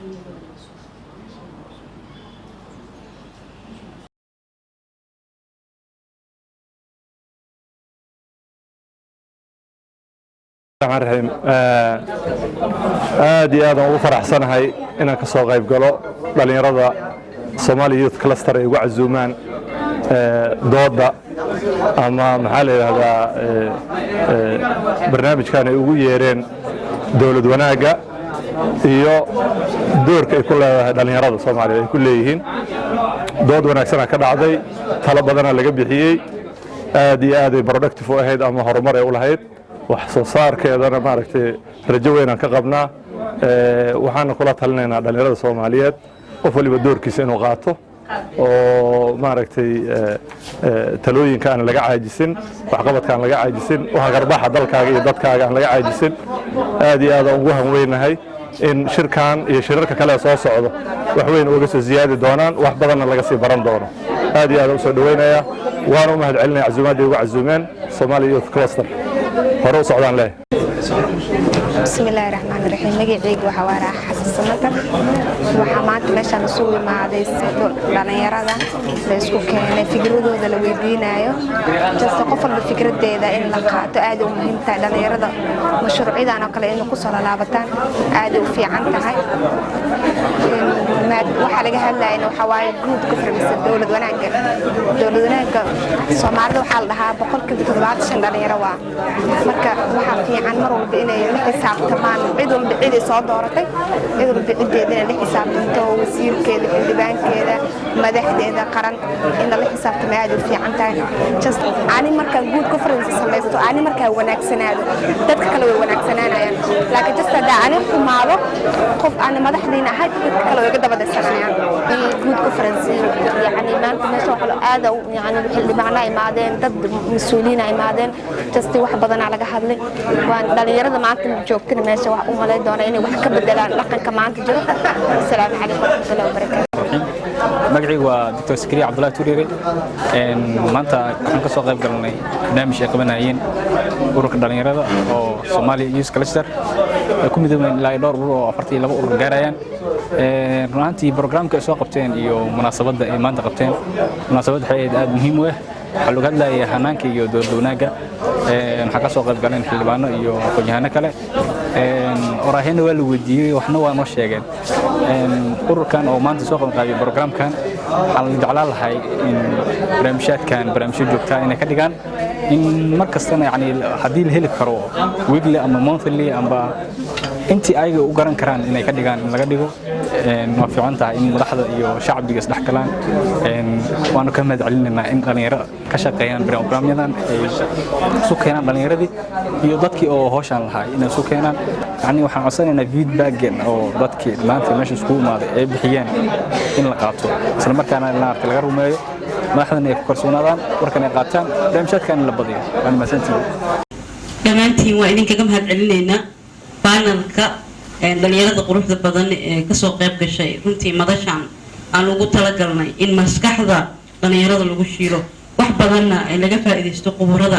Raxmaan raxiim. Aad iyo aad aan ugu faraxsanahay inaan ka soo qayb galo dhallinyarada Somali Youth Cluster ay ugu casuumaan dooda ama, maxaa la yidhaahdaa, barnaamijkan ay ugu yeereen dowlad wanaagga iyo doorka ay ku leedahay dhallinyarada Soomaaliya ay ku leeyihiin. Dood wanaagsanaa ka dhacday, talo badanaa laga bixiyey. Aad iyo aad ay productive u ahayd ama horumar ay u lahayd wax soo saarkeedana, maaragtay, rajo weynaan ka qabnaa. Waxaana kula talinaynaa dhallinyarada Soomaaliyeed qof waliba doorkiisa inuu qaato oo, maaragtay, talooyinka aan laga caajisin, waxqabadka aan laga caajisin, hagarbaxa dalkaaga iyo dadkaaga aan laga caajisin. Aad iyo aad aan ugu hanweynahay in shirkan iyo shirarka kale soo socdo wax weyn uga soo ziyaadi doonaan, wax badanna laga sii baran doono. Aad iyo aad aan usoo dhoweynayaa, waana u mahad celinaya casuumaadda ugu casuumeen Somali Youth Cluster. Hore u socdaan leh. Bismillaahi raxmaani raxiim. Magaceyga waxaa waa Raaxa Xasan Samatar. Waxaa maanta meeshaan isugu imaaday dhalinyarada la isku keenay, fikradooda la weydiinayo. Just qof walba fikradeeda in la qaato aad u muhiim tahay. Dhalinyarada mashruucyadan oo kale inay kusoo lalaabataan aad u fiican tahay. Waxaa laga hadlayana waxaa waaye good governance, dowlad wanaagga. Dowlad wanaagga Soomaalida waxaa la dhahaa 75% dhalinyaro waa. Marka waxaa fiican mar walba inay la xisaabtamaan cid walba, ciday soo dooratay, cid walba ciddeeda inay la xisaabtanto, wasiirkeeda, xildhibaankeeda, madaxdeeda qaran in lala xisaabtamo aad u fiican tahay. Just ani markaan good governance samaysto, ani markaa wanaagsanaado, dadka kale way wanaagsanaanayaan. Laakiin just haddaa ani xumaado, qof aan madaxdiina ahay, dadka kale way iga daba daysanayaan. Good governance, yani maanta meesha waxa aad, yani, xildhibaana imaadeen, dad mas-uuliyiin imaadeen. Just wax badanaa laga hadlay. Waan dhalinyarada maanta joogtana meesha wax u malayn doona inay wax ka bedelaan dhaqanka maanta jiro. Asalaamu calaykum waraxmatullahi wabarakaatu. Magacaygu waa Dr. Sakariya Cabdullahi Tuurire. Maanta waxaan ka soo qayb galnay barnaamij ay qabanayeen ururka dhalinyarada oo Somalia Youth Cluster ay ku midoobeen ilaa dhowr urur oo 42 urur gaarayaan. Run ahaantii, programka ay soo qabteen iyo munaasabadda ay maanta qabteen, munaasabad waxay ahayd aad muhiim u ah. Waxaa looga hadlayay hanaanka iyo dowlad wanaagga. Waxaa ka soo qayb galeen xildhibaano iyo aqoon-yahano kale. Oraahena waa la weydiiyey, waxna waa noo sheegeen. Ururkan oo maanta soo qabanqaabiyey programkan, waxaa la jeclaan lahay in barnaamijyaadkan barnaamijyo joogtaa inay ka dhigaan, in mar kastana, yani, haddii la heli karo weekly ama monthly amba intii ayaga u garan karaan inay ka dhigaan, in laga dhigo. Waa fiican tahay in madaxda iyo shacbiga isdhex galaan. Waanu ka mahad celinaynaa in dhalinyaro ka shaqeeyaan barnaamijyadan, ay isu keenaan dhalinyaradii iyo dadkii oo hawshan lahaa inay isu keenaan. Yani, waxaan codsanaynaa feedback-gan oo dadkii maanta meesha iskugu imaaday ay bixiyeen in la qaato, isla markaana maaragtay laga rumeeyo, madaxdana ay ku kalsoonaadaan, warkan ay qaataan, barnaamijyaadkan in la badiyo. Waan mahadsantihiin. Dhammaantiin waa idinkaga mahad celinaynaa panel-ka dhalinyarada quruxda badan ee kasoo qayb gashay. Runtii madashan aan ugu talagalnay in maskaxda dhalinyarada lagu shiilo, wax badanna laga faa-iidaysto khuburada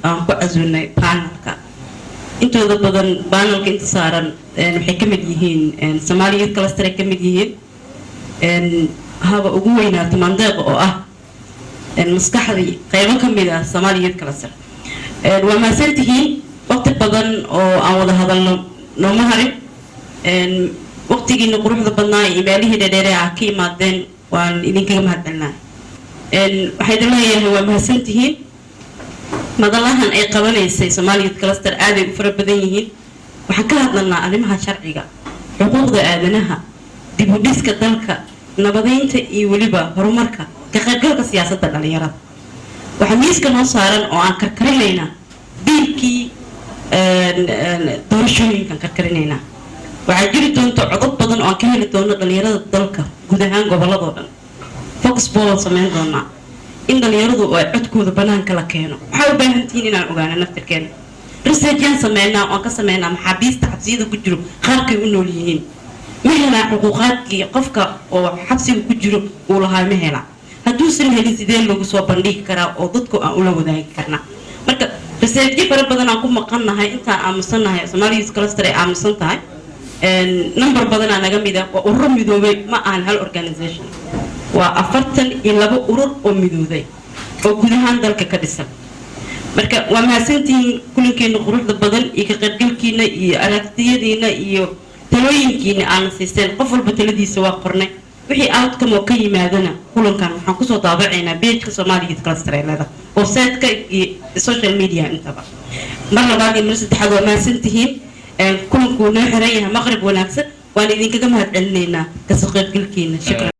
aan ku casuunay panel-ka. Intooda badan panel-ka inta saaran waxay ka mid yihiin Somali Youth Cluster ay ka mid yihiin, haba ugu weynaato Mandeeqa oo ah maskaxdii qaybo ka mid ah Somali Youth Cluster. Waa mahadsantihiin. Waqti badan oo aan wada hadalno nooma harin. Waqtigiina quruxda badnaa iyo meelihii dheedheere ah ka imaadeen waan idinkaga mahad celinaa. Waxaa idin leeyahay waa mahadsantihiin. Madalahan ay qabanaysay Somali Youth Cluster aaday u fara badan yihiin. Waxaan ka hadlanaa arrimaha sharciga, xuquuqda aadanaha, dib u dhiska dalka, nabadeynta iyo weliba horumarka, ka qaybgalka siyaasadda dhalinyarada. Waxaa miiska noo saaran oo aan karkarinaynaa biilkii doorashooyinkaan karkarinaynaa. Waxaa jiri doonta codod badan oo aan ka heli doono dhalinyarada dalka guud ahaan, gobolladoo dhan. Focus poll samayn doonaa in dhalinyaradu ay codkooda banaanka la keeno. Waxaa u baahan tihiin inaan ogaano naftirkeena. Research-yaan sameynaa oo aan ka sameynaa maxaabiista xabsiyada ku jiro qaabkay u nool yihiin. Ma helaa xuquuqaadkii qofka oo xabsiga ku jiro uu lahaa? Ma helaa? Hadduusan helin, sidee lagu soo bandhigi karaa oo dadku aan ula wadaagi karnaa? Marka research-yo fara badan aan ku maqannahay intaan aamusannahay, Somali Youth Cluster ay aamusan tahay. Number badanaa naga mid ah waa ururo midoobay, ma ahan hal organization. Waa 42 urur oo midooday oo guud ahaan dalka ka dhisan. Marka waa mahadsantihiin kulankeena quruxda badan iyo ka qaybgalkiina iyo aragtiyadiina iyo talooyinkiina aana siisteen. Qof walba taladiisa waa qornay. Wixii outcome oo ka yimaadana kulankan waxaan kusoo daabacaynaa page-ka Somali Youth Cluster ee leedahay website-ka iyo social media intaba. Mar labaad iyo mar saddexaad waa mahadsantihiin. Kulankuu noo xiran yahay. Maqrib wanaagsan. Waan idinkaga mahad celinaynaa kasoo qaybgalkiina. Shukran.